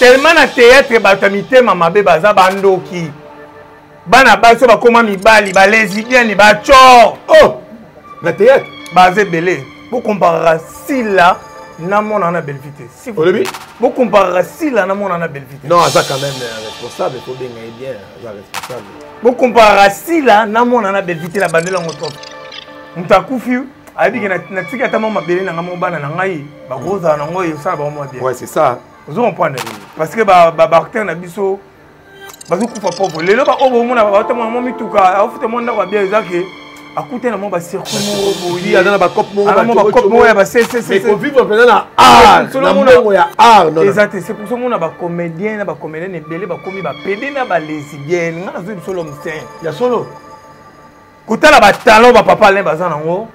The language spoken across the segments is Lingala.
Tellement na théâtre bato ya mitema mabe baza bandoki. Bana basi oyo bakoma mibali, ba lesbiennes, ba tchor. Oh! Na théâtre baza ebele. Bokomparaka Sila na mwana na Bellevue te. Si Olobi? Bokomparaka Sila na mwana na Bellevue te. Non, aza quand même responsable, faut benga ye bien, aza responsable. Bokomparaka Sila na mwana na Bellevue te na bandela yango trop. Moto akufi ayebi ke natika ata mwa mabele na ngai moko bana na ngai bakozala nango esala bango mwa bien. Ouais, c'est ça. Ozo comprendre? Parce que ba ba acteur na biso bazokufa pauvre. Lelo ba oyo bomona baotambola mwa mituka, aofuta mwa ndako ya bien, eza ke akuta na mwa ba circuit moko boye. Aza na ba cop moko, ba cop moko ya ba CCC. Mais ko vivre mpenza na art, na mbongo ya art, non. Eza te, c'est pour ça mona ba comédien na ba comédienne ebele bakomi ba PD na ba lesbienne. Nga nazo biso l'homme saint. Ya solo. Kotala ba talent ba papa Alain baza nango.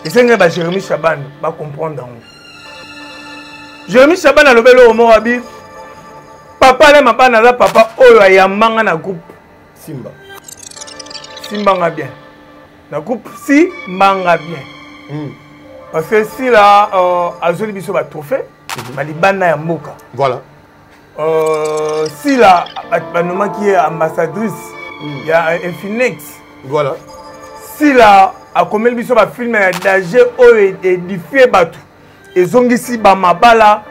Esengeli ba Jérémie Chaban ba comprendre yango. Jérémie Chaban alobeli oyo moko abi papa Alain Mabana aza papa oyo ayambanga na groupe Simba. Simbanga bien. Na groupe Simbanga bien. Parce que Sila azoli biso ba trophée ba libanda ya mboka. Voilà. Sila banomaki ye ambassadrice ya Infinex. Voilà. Sila akomeli biso ba film ya danger oyo édifie bato, ezongisi ba mabala,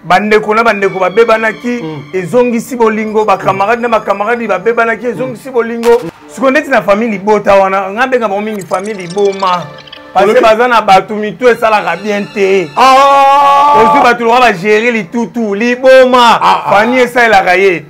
bandeko na bandeko babebanaki, ezongisi bolingo, ba camarade na ba camarade babebanaki, ezongisi bolingo. Sikoyo ndeti na famille libota wana, nga benga bango mingi famille liboma. Parce que baza na bato mitu esalaka bien te. Ozwi bato lokola ba gérer litutu, liboma, famille esalelaka ye.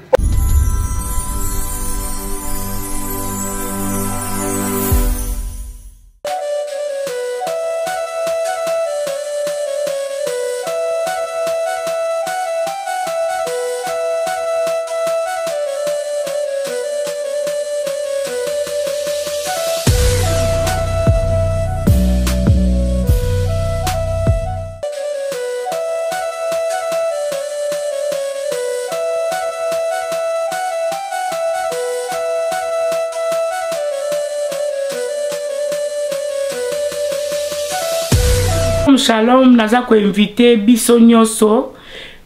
Shalom, naza ko inviter biso nyonso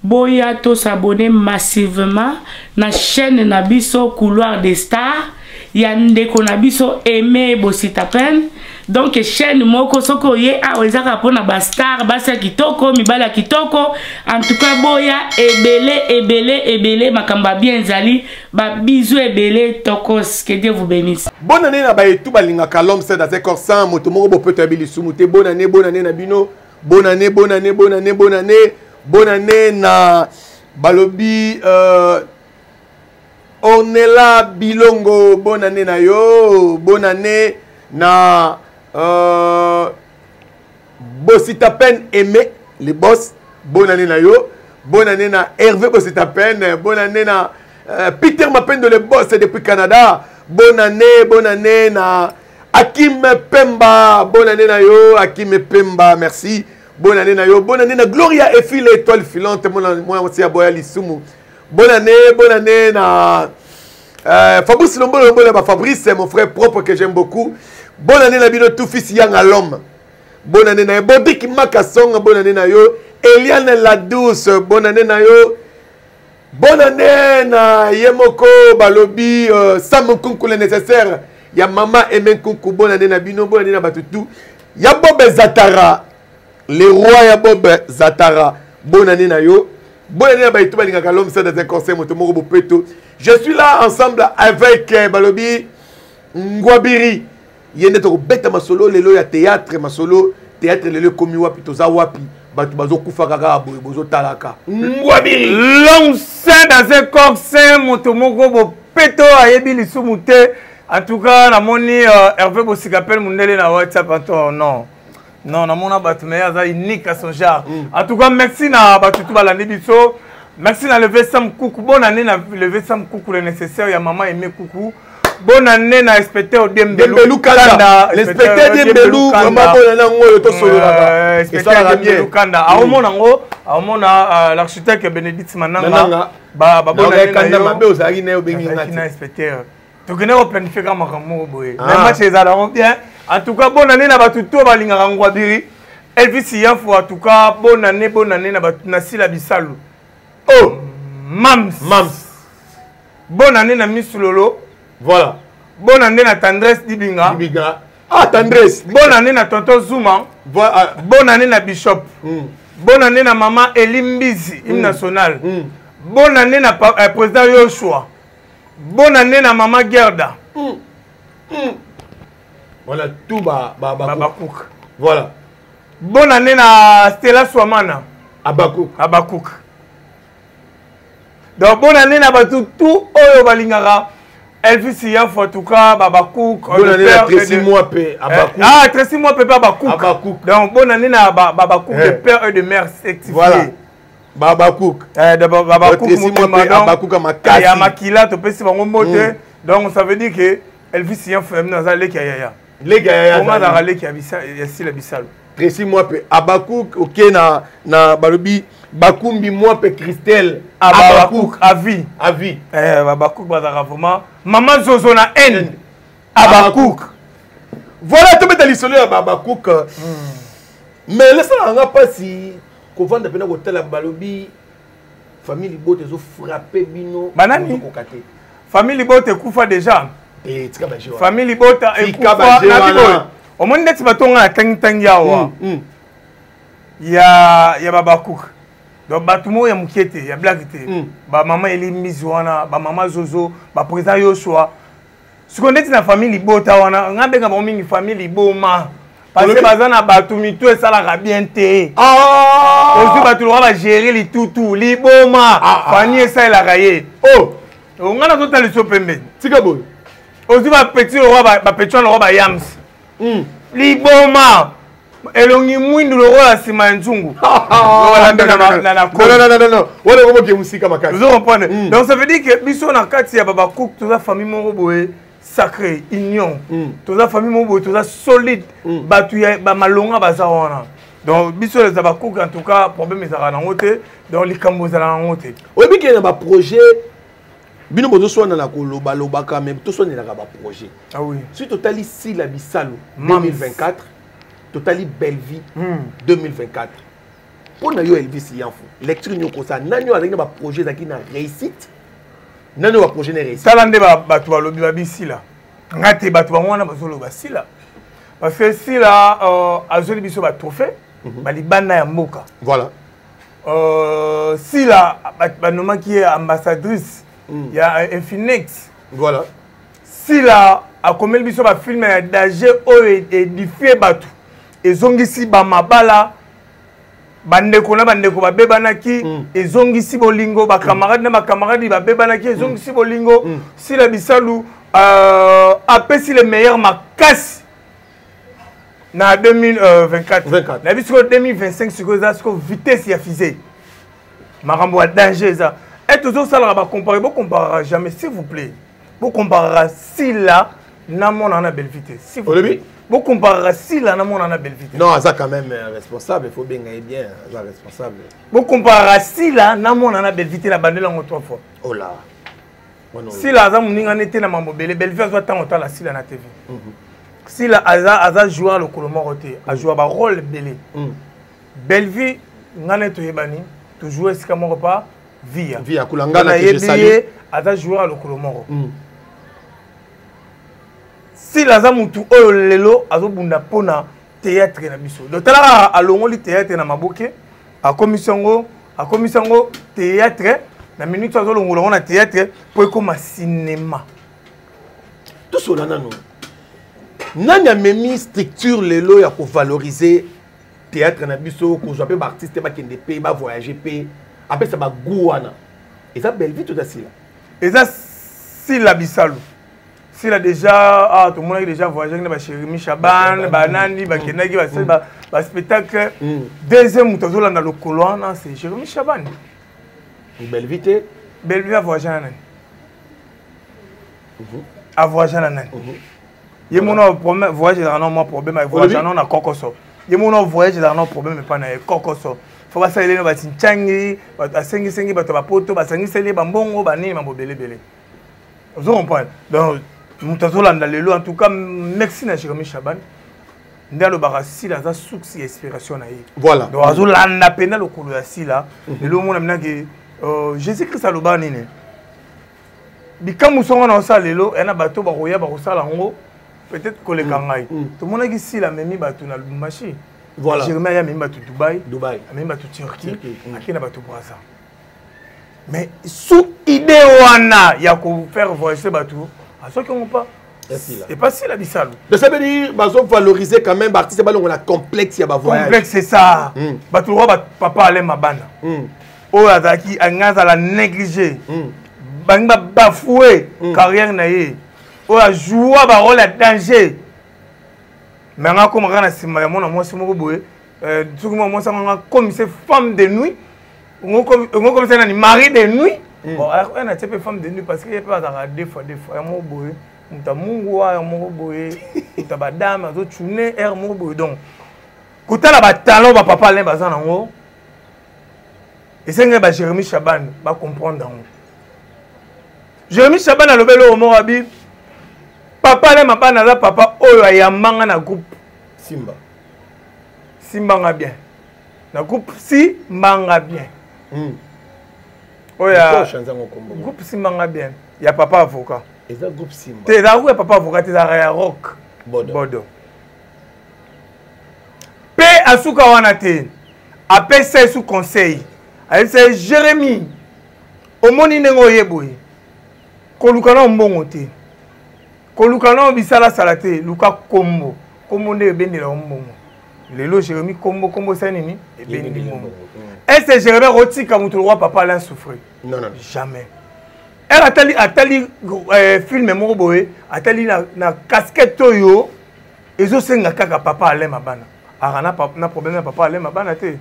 boya to s'abonner massivement na chaîne na biso Couloir des Stars ya ndeko na biso Aimé Bositapen. Donc chaîne moko soki oye awa ezaka mpona ba star, basi ya kitoko, mibali ya kitoko. En tout cas boya ebele ebele ebele, makambo ya bien ezali, ba bisous ebele, tokos, que Dieu vous bénisse. Bonne année na ba etu balingaka l'homme c'est dans un corps sans moto moko bopeto ya bilisumu te. Bonne année, bonne année na bino. Bonne année, bonne année, bonne année, bonne année. Bonne année na balobi Ornella Bilongo, bonne année na yo. Bonne année na Bositapen Aimé, les boss. Bonne année na yo. Bonne année na Hervé Bositapen. Bonne année na Peter Mapendo, le boss depuis Canada. Bonne année, bonne année na Hakim Pemba. Bonne année na yo, Hakim Pemba, merci. Bonne année na yo. Bonne année na Gloria Efile, étoile filante. Mon moi aussi aboya lisumu. Bonne année, bonne année na Fabrice Lombolo, Lombolo, ba Fabrice, mon frère propre que j'aime beaucoup. Bonne année na bino tout fils yang à l'homme. Bonne année na yo. Bobik Makasonga, bonne année na yo. Eliane la douce, bonne année na yo. Bonne année na Yemoko Balobi, Sam Nkunku le nécessaire. Ya mama Aimé Nkunku, bonne année na bino, bonne année na batutu. Ya Bob Zatara, le roi ya Bob Zatara, bonne année na yo. Bonne année na bato balingaka l'homme ça dans un conseil moto moko bopeto. Je suis là ensemble avec Balobi Ngwabiri. Yende toko beta masolo lelo ya théâtre, masolo théâtre lelo komi wapi toza wapi. Bato bazokufa kaka boye bozotalaka. Ngwabiri. L'homme saint dans un corps saint, moto moko bopeto ayebi lisumu te. En tout cas, namoni Hervé Bosikapel mundele na WhatsApp anto non. Non, namona bato mais aza unique à son genre. En tout cas, merci na bato tout balandi biso. Merci na lever Sam Kuku. Bonne année na lever Sam Kuku le nécessaire ya maman Aimé Kuku. Bonne année na inspecteur Dembélou. Dembélou Kanda. L'inspecteur Dembélou, vraiment bonne année ngoyo to sololaka. Inspecteur Dembélou Kanda. A omona ngo, a omona l'architecte Bénédicte Mananga. Mananga. Ba ba bonne année Kanda na yo. mabe ozalaki na yo bengi Nazalaki ngati. na inspecteur. Tokende ko planifier kaka makambo moko boye. Mais match ezala ngo bien. En tout cas, bonne année na bato to balingaka Ngwabiri. Elvis Yanfo, en tout cas, bonne année, bonne année na, na Sila Bisalu. Oh, Mams. Mams. Bonne année na Miss Lolo. Voilà. Bonne année na Tendresse Dibinga. Dibinga. Ah, Tendresse. Bonne année na Tonton Zuma. Voilà. Bonne année na Bishop. Bonne année na Maman Elimbizi, hymne national. Bonne année na Président Yoshua. Bonne année na Maman Gerda. Voilà, tout ba ba ba Bakouk. Voilà. Bonne année na Stella Swamana. Abakouk. Abakouk. Donc bonne année na bato tout oyo balingaka Elvis Yanfo, en tout cas, Babakouk. Bonne année na Tracy Mwape, Abakouk. Ah, Tracy Mwape, Babakouk. Abakouk. Donc bonne année na Babakouk, de père et de mère certifié. Voilà. Babakouk. Babakouk, Tracy Mwape, Abakouk, Amakasi. Ya Makila, topesi bango mbote. Donc ça veut dire que Elvis Yanfo, naza leki ya yaya. Leki ya yaya. Onga azalaka leki ya Sila Bisalu. Tracy Mwape, Abakouk, ok, na balobi, Bakumbi Mwape, Christelle, Abakouk, à vie. À vie. Abakouk, bazalaka vraiment. Maman Zozo na N. Abakouk. Voilà, tobeta lisolo ya Abakouk. Mais laissez-la nga pasi kovanda pena kotala balobi famille Libote ezo frapper bino. Banani? Kokate. Famille Libote ekufa déjà. Eh, tika ba jeu. Famille Libota Tika ekufa ba jeu na wana. bibo. Omoni ndeti bato nga na tangi tangi awa. Ya Babakouk. Donc bato moko ya mokie te, ya blague te. Ba mama Eli Mizi wana, ba mama Zozo, ba président Yoshua. Siko ndeti na famille Libota wana, nga benga bango mingi famille Liboma. Parce que Olobi? baza na bato mito esalaka bien te. Ah! Ozwi bato lokola ba gérer litutu, Liboma. Ah, ah. Famille esalelaka ye. Oh! Nga nazotala liso pembeni. Tika boye. Ozwi ba petit lokola ba petit wana lokola ba yams. Liboma. Elongi mwindu lokola nsima ya nzungu. Non, non, non, non, non. Wana okomoke mosika makasi. Vous comprenez? Donc ça veut dire que biso na kati ya Babakouk, toza famille moko boye sacré, union. Toza famille moko boye, toza solide. Bato ya ba malonga baza wana. Donc biso les Babakouk, en tout cas, problème ezalaka nango te. Donc likambo ezalaka nango te. Oyebi ke na ba projet bino bozoswana na kolobalobaka, mais toswanelaka ba projet. Ah oui. Soki totali Sila Bisalu Mams. 2024, totali Bellevue 2024. Mpo na yo Elvis Yanfo, lecture nini okosala? Nani oyo azalaki na ba projet ezalaki na réussite? Nani oyo ba projet na réussite? Tala nde bato balobi babi Sila. Nga te, bato bango wana bazoloba Sila. Parce que Sila azweli biso ba trophée, ba libanda ya mboka. Voilà. Sila banomaki ye ambassadrice ya Infinex. Voilà. Sila akomeli biso ba film ya danger oyo édifie bato, ezongisi ba mabala, bandeko na bandeko babebanaki, ezongisi bolingo, ba camarade na ba camarade babebanaki, ezongisi bolingo. Sila Bisalu apesi le meilleur makasi na 2024. 24. Na biso 2025 sikoyo eza sikoyo vitesse ya fusée. Makambo ya danger eza. Et tozosalaka ba comparer, bo comparera jamais, s'il vous plaît. Bo comparera Sila na mona na Bellevue te, s'il vous plaît. Olobi? Bo comparera Sila na mona na Bellevue te. Non, aza quand même responsable, il faut benga ye bien, aza responsable. Bo comparera Sila na mona na Bellevue te, na bandela ngo 3 fois. Oh là. Wana Sila aza moninga nete na mambo belé, Bellevue azwa ntango otala Sila na TV. Sila aza joueur lokolo moko te, a joueur ba rôle belé. Bellevue nga ne toyebani, toujours esika moko pa Via. Via Kulangana Nga que je nayebi salue. ye, aza joueur lokolo moko. Sila aza mutu oyo lelo azobunda mpona théâtre na biso. Donc tala kaka alongoli théâtre na maboke, akomisi yango théâtre na minute azolongola yango na théâtre po ekoma cinéma. Tosola nano. Nani amemi structure lelo ya kovaloriser théâtre na biso, kozwa mpe baartiste bakende mpe bavoyage mpe apesa bagoût wana? Eza Bellevue to eza Sila? Eza Sila Bisalu. Sila déjà, ah, tout le monde a déjà voyagé na ba Jérémy Chaban, ba Nani, ba Kenaki, ba ba spectacle. Deuxième moto azolanda lokolo wana, c'est Jérémy Chaban. Bellevue te? Bellevue a voyagé na nani? A voyagé na nani? Ye mona problème voyage ezalaka na mwa problème, a voyagé Olobi? na kokoso. Ye mona voyage ezalaka na problème epa na ye kokoso. Fo basaleli no batinchangi, bato asengisengi bato ya bapoto, basangiseli bambongo, banini, mambo belebele. Ozo comprendre? Donc, moto azolanda lelo, en tout cas, merci na Jérémy Chaban. Nde alobaka Sila aza source ya inspiration na ye. Voilà. Donc azolanda mpenza lokolo ya Sila. Lelo omona minaki Jésus Christ aloba nini? Bikamwiso ngo na osala lelo ya na bato bakoya bakosala yango peut-être koleka ngai. Tomonaki Sila amemi bato na Lubumbashi. Voilà. Jérémie aya amemi bato Dubaï. Dubaï. Amemi bato Turquie. Turquie. Akei na bato Brazza. Mais sous idée wana ya ko faire voyager bato, asoki yango pas. Et pas Sila Bisalu. Donc ça veut dire bazo valoriser quand même artiste balongo la complexe ya ba voyage. Complexe c'est ça. Bato roi ba papa Alain Mabana. Oyo azalaki anga la négliger. Bangi ba bafouer carrière na ye. Oyo a jouer ba rôle ya danger. Mais nga koma kaka na sima ya mwana mwasi moko boye, soki mwana mwasi nga comme c'est femme de nuit, ngo comme c'est nani mari de nuit. Bon, alors on a peu femme de nuit parce que ye pe azalaka deux fois deux fois ya moko boye. Muta mungu wa ya moko boye, muta ba dame azo tune air moko boye. Donc kotala ba talent ba papa Alain baza nango, esengeli ba Jérémie Chaban ba comprendre yango. Jérémie Chaban alobeli oyo moko abi papa Alain Mabana aza papa oyo ayambanga na groupe Simba. Simbanga bien. Na groupe Simbanga bien. Oyo ya groupe Simbanga bien ya papa avocat. Eza groupe Simba. Te eza groupe ya papa avocat, eza ya rock. Bodo. Bodo. Pe asuka wana te. Apesa ye sous conseil. Ayebisa ye Jérémie, omoni ndenge oye boye. Koluka na mbongo te. Koluka na bisala sala te, luka kombo. Kombo nde ebendela mbongo. Lelo Jérémie kombo kombo sa nini? Ebendi mbongo. Est-ce que Jérémie rotika mutu roi papa Alain souffrir? Non, non. Jamais. Elle atali atali film moko boye, atali na casquette oyo ezosenga kaka papa Alain Mabana. Ara na problème ya papa Alain Mabana te.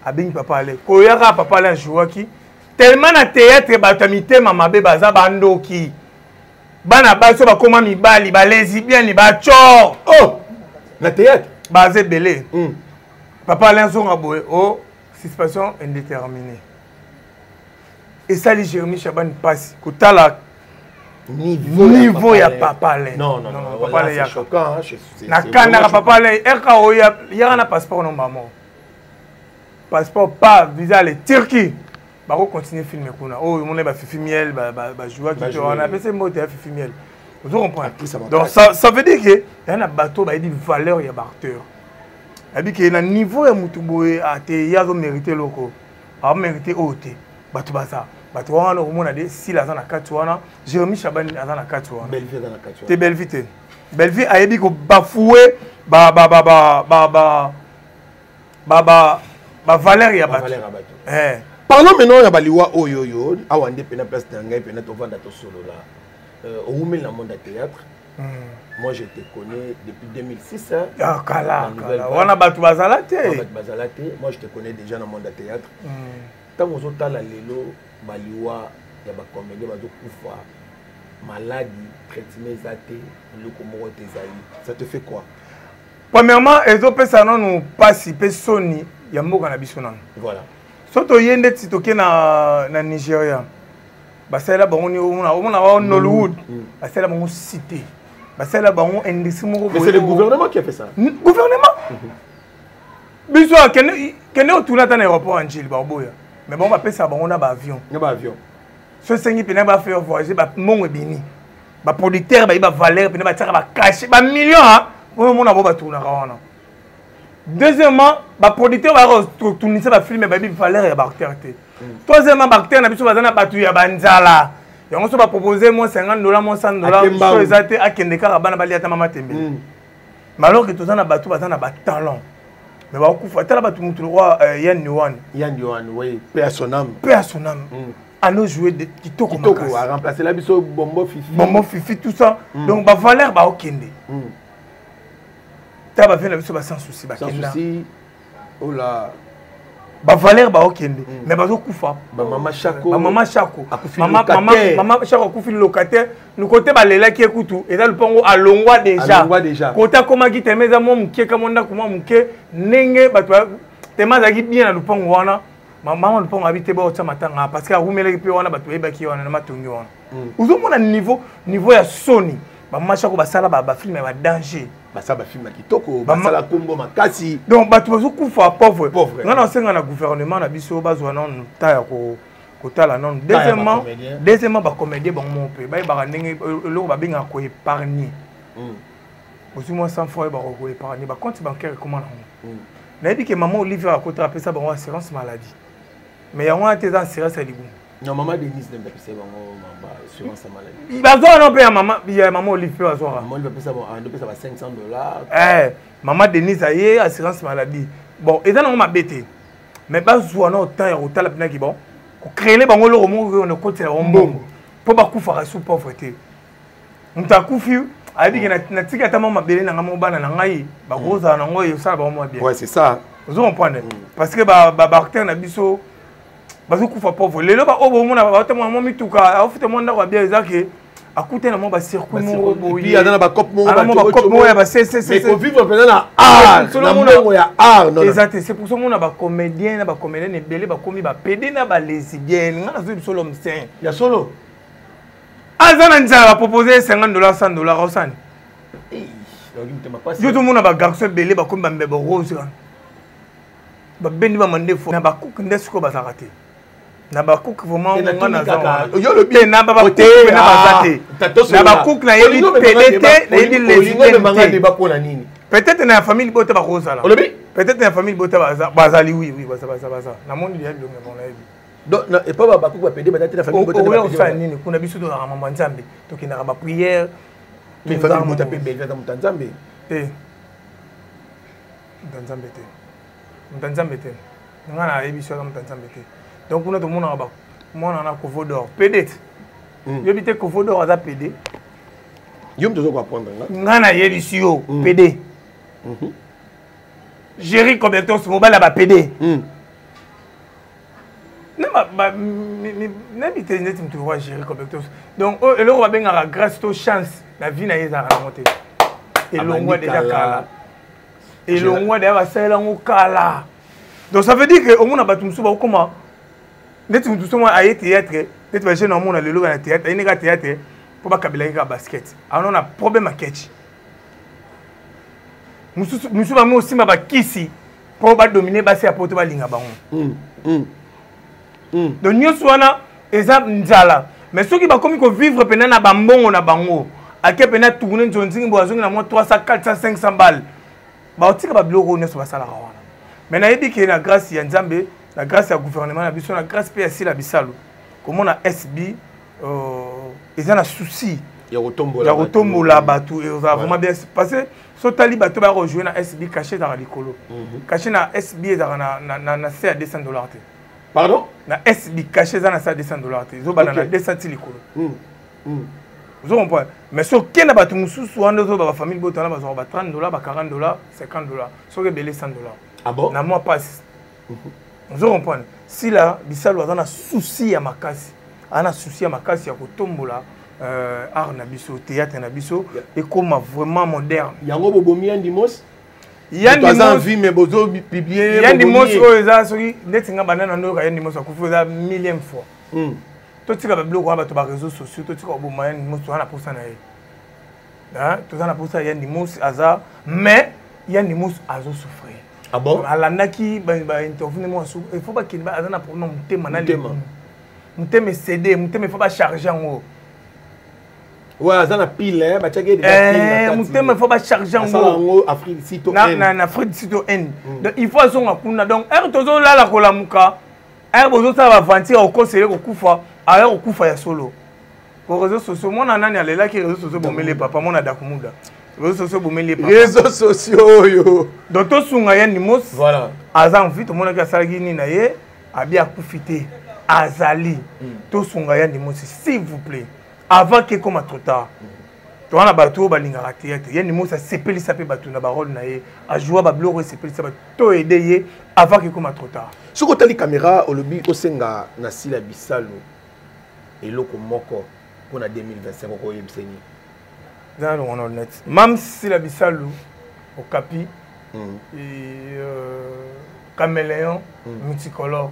Abengi papa Alain. Koyaka papa Alain jouaki tellement na théâtre bato ya mitema mabe baza bandoki. Bana baso bakoma mibali, ba lesbiennes, ba tchor. Oh! Na théâtre baza ebele. Papa Alain zonga boye, oh, suspension indéterminée. Esali Jérémie Chaban passe kotala niveau ya papa Alain. Non, non, non, papa Alain c'est yaka. choquant, hein, Na c'est kanda vraiment papa Alain, RK oya, yaka na passeport non maman. Passeport pas visa les Turquie. Bako continuer film kuna. Oh, mon ba Fifi Miel, ba ba ba jouer qui Ba te jouer. wana, pese mot ya Fifi Miel. Vous comprenez? Actrice à Donc ça veut dire que y a un bateau ba dit valeur ya ba acteur. Abi que na niveau ya mutu boye a te ya zo mériter loko. A mériter ote. Bato baza. Bato wana omona de Sila aza na kati wana, Jérémie Chaban aza na kati wana. Bellevue aza na kati wana. Te Bellevue te. Bellevue ayebi ko bafouer ba ba ba ba ba ba ba ba ba valeur ya Ba bato. valeur ya bato. Eh. Parlons maintenant ya baliwa oyo yo, awa nde pena place na ngai pena tovanda tosolola. Owumeli na monde ya théâtre. Moi je te connais depuis 2006, hein. Ah, kala, La nouvelle kala. vague. Wana bato bazala te. Wana bato bazala te. Moi je te connais déjà na monde ya théâtre. Tango ozotala lelo baliwa ya ba comédien bazokufa, maladie, traitement eza te, eloko moko te ezali. Ça te fait quoi? Premièrement, ezopesa nanu pasi pe soni ya mboka na biso nanu. Voilà. Soki toye ndeti toke na Nigeria, basalela bango ni omona, omona wa Nollywood, basalela bango cité, basalela bango industrie moko Mais c'est le boye. gouvernement qui a fait ça. Gouvernement? Biso, kende otuna ata na aéroport ya Njili, baoboya. Mais bon, bapesa bango na ba avion. Na ba avion. So sengi pena ba faire voyager, ba mbongo ebimi. Ba producteur ba ba valeur pena ba tiaka ba cachet, ba millions, hein. Oyo mona bo ba tournaka wana. Deuxièmement, ba producteur ba retourner ba film ba bi valeur ya ba acteur te. Troisièmement, ba acteur na biso bazana batu ya banzala. Yango so ba proposer moi cinquante dollars, moi cent dollars, Akemba so ou. eza te akende kaka bana bali ata mama tembe. Mais alors que tozana batu bazana ba talent. Mais ba kufa tala batu mutu roi Yann Yohan. Yann Yohan, oui, paix à son âme. Paix à son âme. Allo jouer de kitoko Kitoko, makasi. a remplacé la biso Bombo Fifi. Bombo Fifi tout ça. Donc ba valeur ba okende. Ta ba vient biso ba sans souci ba Sans kenda. souci. Oh là. Ba valeur ba okende. Mais bazo kufa. Ba mama Chako. Ba mama Chako. Akufi Mama, locataire. mama, mama Chako akufi locataire. Nous côté ba lela ki ekutu, eza lupango alongwa déjà. Alongwa déjà. Kota koma ki temeza mo muke ka monda kuma muke ndenge bato ba tema zaki bien na lupango wana. Mama lupango habite ba otsa matanga parce que arumeleki pe wana bato yebaki wana na matongi wana. Ozomona niveau ya Sony. Ba mama Chako basala ba film ya ba danger. Basala bafilm ya kitoko, basala kombo makasi. Donc bato bazokufa pauvre. Nga nasenga na gouvernement na biso bazwa nanu ta ya kotala nanu. Deuxièmement, bacomédien bango moko mpe bayebaka ndenge eloko babengaka koépargne. Ozwi mwa 100 francs, oyebaka koépargne. Bacompte bancaire ekoma nango. Nayebi ke mama Olivier akota, apesa bango assurance maladie, mais yango wana te, eza assurance ya libumu. Non, mama Denise nde apesa bango ba assurance ya maladie. Bazwaka no mpe ya mama Olive mpe bazwaka. Mama Olive apesa bango, apesa ba 500 $. Eh, mama Denise aye assurance maladie. Bon, eza nango mabe te, mais bazwa na temps ya kotala mpinaki bon kocréer bango eloko moko oyo nakotela bango mbongo mpo bakufaka sous pauvreté. Moto akufi, ayebi ke natiki ata mwa mabele na ngai moko, bana na ngai bakozala nango, esala bango mwa bien. Ouais, c'est ça. Ozo comprendre? Parce que baacteur na biso bazokufa pauvre. Lelo baoyo bomona baotamona mwa mituka, aofuta mwa ndako ya bien, eza ke akute na mwa bacircuit moko boye, aza na bacope moko, bacope moko ya ba ccc. Kovivre mpenza na art, na mbongo ya art, non? Eza te. C'est pour ça omona bacomédien na bacomédienne ebele bakomi bapédé na balesbienne. Nga nazoyi biso l'homme saint. Ya solo. Aza na nzala, bapropose 50 $, 100 $, osani yo. Tomona bagarçon ebele bakomi bambebo rose wana, babendi bamandefo na bakuke nde sikoyo bazalaka te na bakuke. Vraiment, nga naza na bakuke baza te na bakuke. Nayebi pédé te, nayebi lesbienne te. Peut-être na ya famille bota bakozala. Olobi? Peut-être na ya famille bota bazali. Oui, baza, baza, baza. Namoni deya bilongo bango, nayebi. Donc epa bakuku bapédé baza te na famille? Bota osala nini kuna? Biso tozalaka mambo ya Nzambe, tokendaka baprière. Mais famille bota mpe Belvi aza moto ya Nzambe. Te, moto ya Nzambe te, moto ya Nzambe te. Nga nayebi so aza moto ya Nzambe te. Donc kuna tomonaka mwana na Kovo d'Or pédé te. Yobi te, Kovo d'Or aza pédé. Yo moto oza koapprendre nga. Nga nayebisi yo, pédé. Géri Cobertos, mobali ya bapédé. Nayebi te neti moto roi Géri Cobertos. Donc oyo eloko babengaka grâce to chance na vie na ye ezalaka nango te. Elongwa deja kala, elongwa deja, basalela yango kala. Donc ça veut dire que omona bato mosusu bakokoma neti motu somo aye théâtre, neti bajeune amona lelo na théâtre, aye kaka théâtre mpo bakabelaki kaka basket, ana na problème ya ketch. Mosusu bami osimba bakisi mpo badomine basi ya poto, balinga bango. Donc nyonso wana eza nzala. Mais soki bakomi kovivre mpena na bambongo na bango, ake mpena tourne nzonzingi bo, azongi na mwa 300, 400, 500 balle, baotika babiloko oyo nyonso basalaka wana. Mais nayebi ke na grâce ya Nzambe, na grâce ya gouvernement na biso, na grâce mpe ya Sila Bisalo, komona SB eza na souci ya kotombola. Ya kotombola bato, ezala vraiment bien, parce que so tali bato baya kojouer na SB, cachet ezalaka likolo. Cachet na SB ezalaka na se ya 200 $ te. Pardon? Na SB, cachet eza na se ya 200 $ te, ezobanda na 200 ti likolo. Ozo comprendre? Mais soki okende bato mosusu wana, ozoba bafamille botana, bazwaka ba 30 $, ba 40 $, 50 $, soki ebele 100 $. Ah bon? Na mwa pasi. Ozo comprendre? Sila Bisalo aza na souci ya makasi, aza na souci ya makasi ya kotombola art na biso, théâtre na biso ekóma vraiment moderne. Yango bobomi ya Ndimos. Aza en vie, mais bozopublier. Ya Ndimos oyo eza soki neti nga banda na ndoyoka ya Ndimos akufi, eza millième fois. Totika babiloko wana, bato baréseau sociaux, totika koboma ya Ndimos. Toza na posa na ye, toza na posa ya Ndimos aza, mais ya Ndimos azosouffrir. Ah bon? Alandaki bainterview nde mwa, il faut bakende, aza na problème ya motema na libumu, motema ecédé, motema il faut bacharge yango. Ouais, aza na pile, batiaki. Motema il faut bacharge yango Afrique sito. Na Afrique sito n. Donc il faut azonga kuna. Donc ere tozolala kolamuka, ere bozosala baventure, okosele kokufa, aya kokufa ya solo. Ko réseau sociaux, mwana nani alelaki? Réseau sociaux bomeli papa, mwana Dakumuda, réseau sociaux bomeli papa. Réseau sociaux oyo. Donc tosunga ye Ndimos. Voilà. Aza en vie, tomonaki asalaki nini na ye, abi akufi te, azali. Tosunga ye Ndimos, s'il vous plaît, avant ke ekoma trop tard. Toza na bato oyo balingaka théâtre. Ye Ndimos asepelisa mpe bato na barole na ye, ajoua babiloko esepelisa bato. Toaider ye avant ke ekoma trop tard. Soki otali caméra, olobi osenga na Sila Bisalo eloko moko mpona 2025, okoyebisa nini? Eza na longo net mam Sila Bisalu Okapi et caméléon multicolore.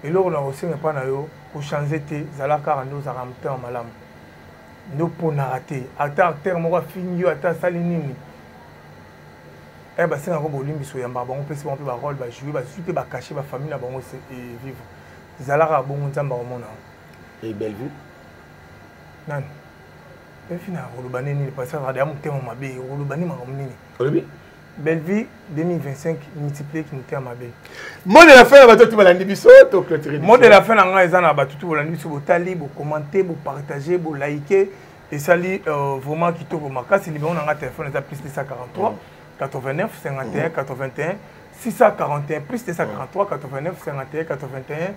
Eloko na kosenga mpa na yo, kochange te, zala kaka nde ozalaka motema malamu, nde oponaka te. Ata acteur moko afingi yo, ata asali nini. Eh, basengaka bolimbisi, oyambaka bango, mpesi bango mpe barole, bajoue, bazwi mpe bacachet, bafamille na bango evivre. Ezalaka bongo, Nzambe akomona. Et Bellevue? Nani Bellevue? Na koloba nde nini? Parce que ya motema mabe, okoloba nini? Makambo nini? Olobi? Bellevue 2025 multiplier ki motema mabe. Mot de la fin na bato tu balandi biso, to clôturer. Mot de la fin na ngai eza na bato tu bolandi biso, botali, bokommente, bopartage, bolike, esali vraiment kitoko makasi. Numéro na ngai telefone eza plus 243 89 51 81 641, plus 243 89 51 81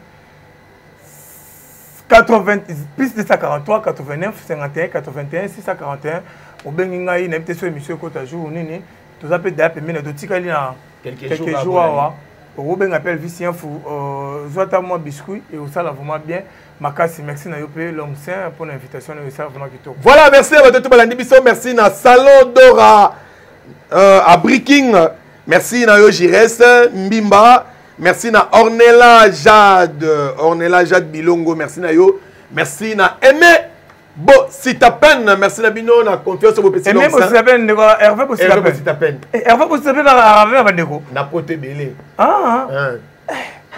80, plus 243 89 51 81 641. Obengi ngai, nayebi te so émission ekota jour nini. Toza mpe daya pembeni, totikali na quelques jours awa. Okobenga mpe Elvis Yanfu, zwa ata mwa biscuit, ekosala vraiment bien makasi. Merci na yo mpe, l'homme saint, mpona invitation na yo, esala vraiment kitoko. Voilà, merci na bato to balandi biso. Merci na Salon Dora à Breaking, merci na yo Jires Mbimba, merci na Ornella Jade, Ornella Jade Bilongo, merci na yo, merci na Aimé Bositapen, merci na bino na confiance bopesi. Aimé Bositapen, ndeko Hervé Bositapen. Bositapen. Hervé Bositapen na bandeko na pote ebele. Ah.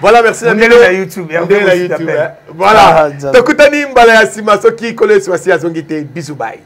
Voilà, merci na bino na YouTube. Hervé na YouTube. Voilà, tokutani mbala ya nsima soki kolo esuasi azongi te. Bisous, bye.